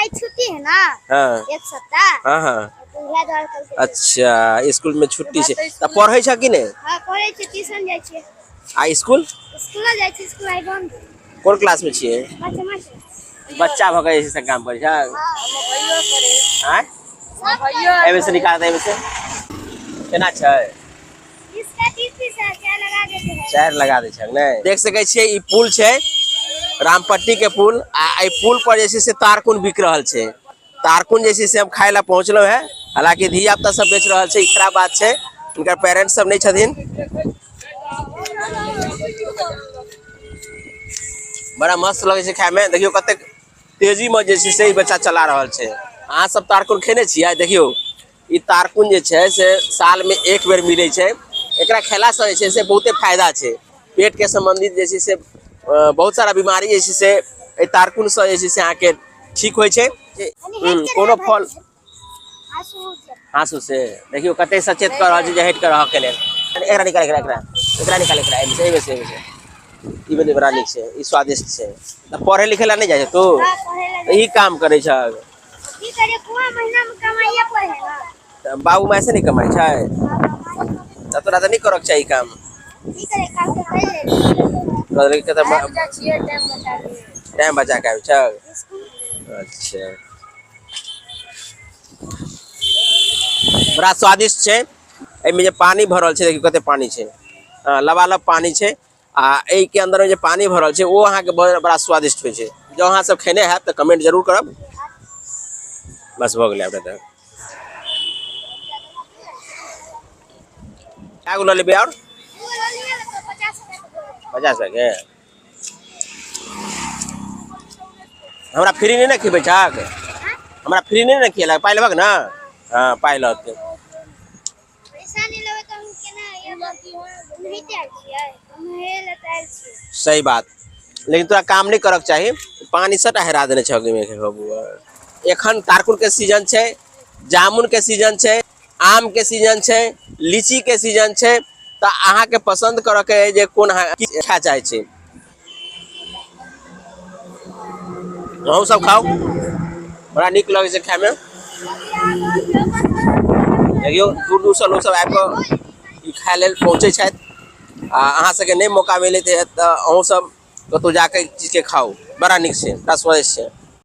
आइ छुट्टी है ना। हाँ। एक सप्ताह। हाँ हाँ। तो उहे दुआरे कल। अच्छा, स्कूल में छुट्टी छै तऽ पढ़ै छ कि नहि? हाँ, पढ़ै छियै, ट्यूशन जाइ छियै। आ स्कूल? स्कूल जाइ छियै, स्कूल आइ बंद। कोन क्लास में छियै? पाँचमा क्लास। बच्चा भऽ के जे छै से काम करै छै? भैयो करे। आँय? सब भैयो। एहिमे से निकाल दे, एहिमे से। केना छै? इसका 30 पीस है, चार लगा देते हैं। चारि लगा दै छै नहि? देख सकै छियै ई पुल छै, रामपट्टी के पुल, आ एहि पुल पर जे छै से तारकुन बिक रहल छै। तारकुन जे छै से हम खाय लए पहुँचलहुँ हेँ। हालांकि धिया पुता सब बेच रहल छै, ई खराब बात छै, हुनकर पेरेंट्स सब नहि छथिन। बड़ा मस्त लगै छै खायमे। देखियौ कतेक तेजीमे जे छै से ई बच्चा चला रहल छै। अहाँ सब तारकुन खेने छियै? देखियौ ई तारकुन जे छै से सालमे एक बेर मिलै छै। एकरा खेलासँ जे छै से बहुते फायदा छै। पेटके सम्बन्धित जे छै से बहुत सारा बीमारी जे छै से एहि तारकुनसँ जे छै से अहाँके ठीक होइ छै। कोनो फल हाँसू से देखियौ कते सचेत कऽ रहल छै जे हटि कऽ रहऽके लेल। एकरा निकाल, एकरा एकरा एकरा निकाल, एकरा एहिमे से, एहिमे से, एहिमे से। ई वाली बड़ा नीक छै, ई स्वादिष्ट छै। तऽ पढ़ै लिखै लए नहि जाइ छै तू? हाँ, पढ़ै लए। तऽ ई काम करै छह? की करिए, पूरा महीना में कमाइए पड़े है ना। तऽ बाबू माय से नहि कमाइ छै? तऽ तोरा तऽ नहि करऽके चाही काम। की करे, काम तो कर ले। कहलकै तऽ आबि जाइ छियै टाइम बचा के। टाइम बचा के आबै छह? स्कूल। अच्छा, बड़ा स्वादिष्ट छै। एहिमे जे पानि भरल छै, देखियौ कते पानि छै, लबालब पानि छै, आ एहिके अन्दरमे जे पानि भरल छै ओ अहाँके बड़ा स्वादिष्ट होइ छै। जँ अहाँ सब खेने हैब तऽ कमेंट जरूर करब। बस भऽ गेलै। आब तऽ कए गो लऽ लेबै आओर? 50 रुपैआके हमरा फ्री नहि ने खिबै छहक? हमरा फ्री नहि ने खियेलक? पाइ लेबक ने? हँ, पाइ लऽतै। पैसा नहि लेबै तऽ हम केना ओनाहिते आयल छियै? हम हेले तऽ आयल छियै। सही बात, लेकिन तोरा काम नहि करक चाही। पानि सबटा हेरा देने छह ओहिमे बबुआ। एखन तारकुन के सीजन छै, जामुन के सीजन छै, आम के सीजन छै, लीची के सीजन छै, तऽ अहाँके पसन्द करऽ के अइ जे कोन अहाँ की खाय चाहै छी। अहूँ सब खाउ, बड़ा नीक लगै छै खायमे। देखियौ दूर दूरसँ लोक सब आबि कऽ ई खाय लेल पहुँचै छथि, आ अहाँ सबके नहि मौका मिलैत हैत तऽ अहूँ सब कतहु जाके ई चीजके खाउ। बड़ा नीक छै, बड़ा स्वादिष्ट छै।